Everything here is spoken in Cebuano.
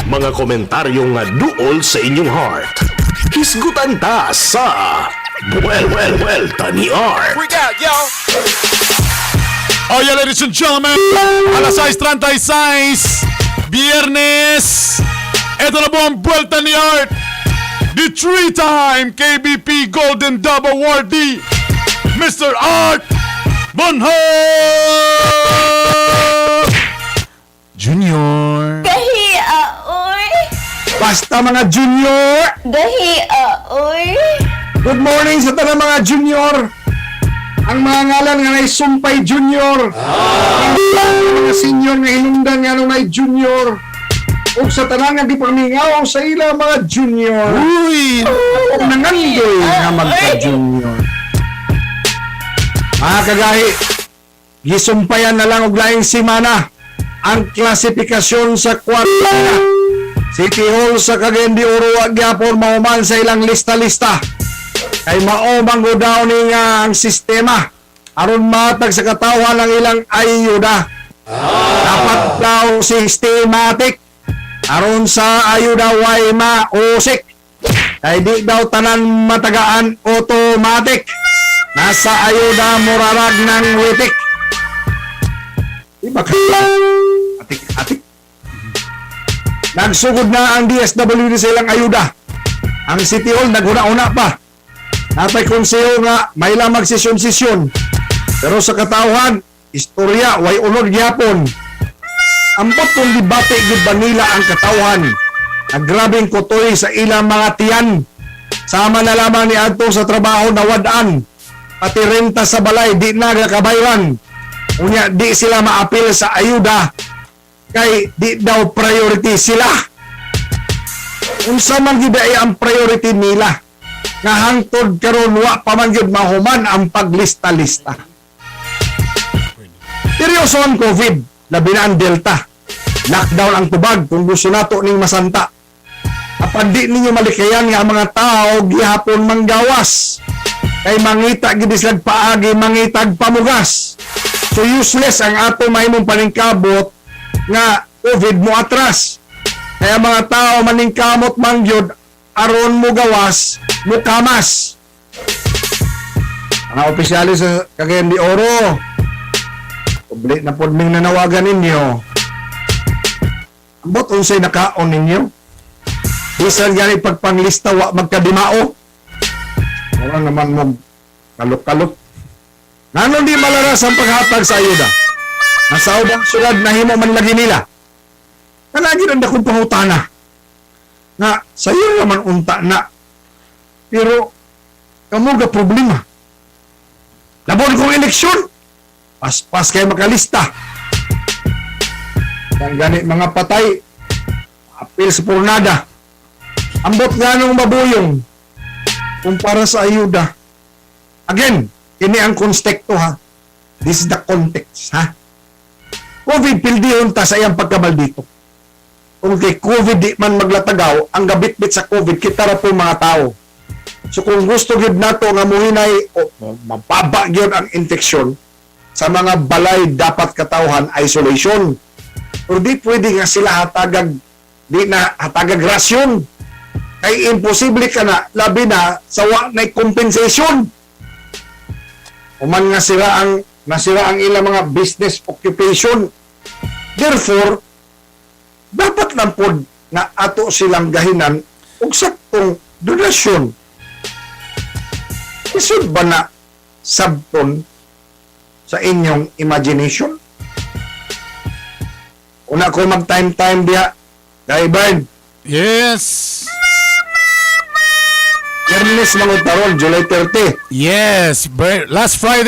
Mga komentaryo nga duol sa inyong heart. Hisgutan ta sa Well, well, well, ni Art. Oh yeah, ladies and gentlemen, alas 6:36, Biyernes. Ito na po ang Buwelta ni Art. The three-time KBP Golden Dove Awardee, Mr. Art Bonhof Junior. Dahi, oy. Basta mga junior! Dahi, oy. Good morning sa tanang mga junior! Ang mga ngalan nga nay Sumpay Junior. Ang mga senior nga hinungdan nga nung nay junior. Ug sa tanan nga gipamingaw sa ila mga junior. Uy! Ug nangandoy nga magka-junior. Mga kagahi, gisumpayan na lang og laing semana ang klasifikasyon sa kwarta. City Hall sa Cagayan de Oro wa gyapon mahuman sa ilang lista-lista. Kay mao man gud daw ni nga ang sistema aron matag sa katawhan ang ilang ayuda. Dapat daw systematic aron sa ayuda way mausik. Kay di daw tanan matagaan automatic. Nasa ayuda murarag ng witik. Iba ka. Atik, atik. Nagsugod na ang DSWD sa ilang ayuda. Ang City Hall naghuna-una pa. Natay konseho nga may lang magsesyon-sesyon. Pero sa katawhan, istorya way unod gyapon. Ambot kung debate gyud ba nila ang katawhan. Ang grabeng kutoy sa ilang mga tiyan. Sama na lamang ni adto sa trabaho na wad-an. Pati renta sa balay di na nakabayran. Unya di sila maapil sa ayuda kay di daw priority sila. Unsa man gyud ay ang priority nila? Nga hangtod karon wa pa man gyud mahuman ang paglista-lista. Seryoso ang COVID, labi na ang Delta. Lockdown ang tubag kung gusto nato ning masanta. Apan di ninyo malikayan nga ang mga tao gihapon manggawas. Kay mangita gid sila paagi mangitag pamugas. So useless ang ato mahimong paningkabot nga COVID mo atras. Kaya mga tao maningkamot man gyud aron mo gawas, mo kamas. Mga opisyalis sa Cagayan de Oro, publi na pod ming nanawagan ninyo. Ambot unsay nakaon ninyo? Bisan gani pagpanglista wa magkadimao. Wala naman mo kalok-kalok. Nganong di malaras ang paghatag sa ayuda? Nasa ubang syudad nahimo man lagi nila. Kanagi ang dakong pangutana. Nga sayo naman unta na. Pero kamo ga problema. Labon kong eleksyon. Paspas kayo makalista. Ang gani mga patay, apil sa purnada. Ambot nga nung mabuyong kumpara sa ayuda. Again, kini ang konstekto ha. This is the context ha. COVID pildihon ta sa iyang pagkamaldito. Kung kay COVID di man maglatagaw, ang gabitbit sa COVID kita ra po mga tao. So kung gusto gyud nato nga muhinay o mababa gyud ang infeksyon sa mga balay, dapat katawhan isolation. Pero di pwede nga sila hatagag di na hatagag rasyon. Kay imposible ka na, labi na sa wa na compensation. Human nga sila ang nasira ang ilang mga business occupation. Therefore, dapat lang pod na ato silang gahinan og saktong donasyon. Isod ba na sabton sa inyong imagination? Una ko mag time-time diha. Kay Bird, Yes! Biyernes mga taron, July 30. Yes! Last Friday.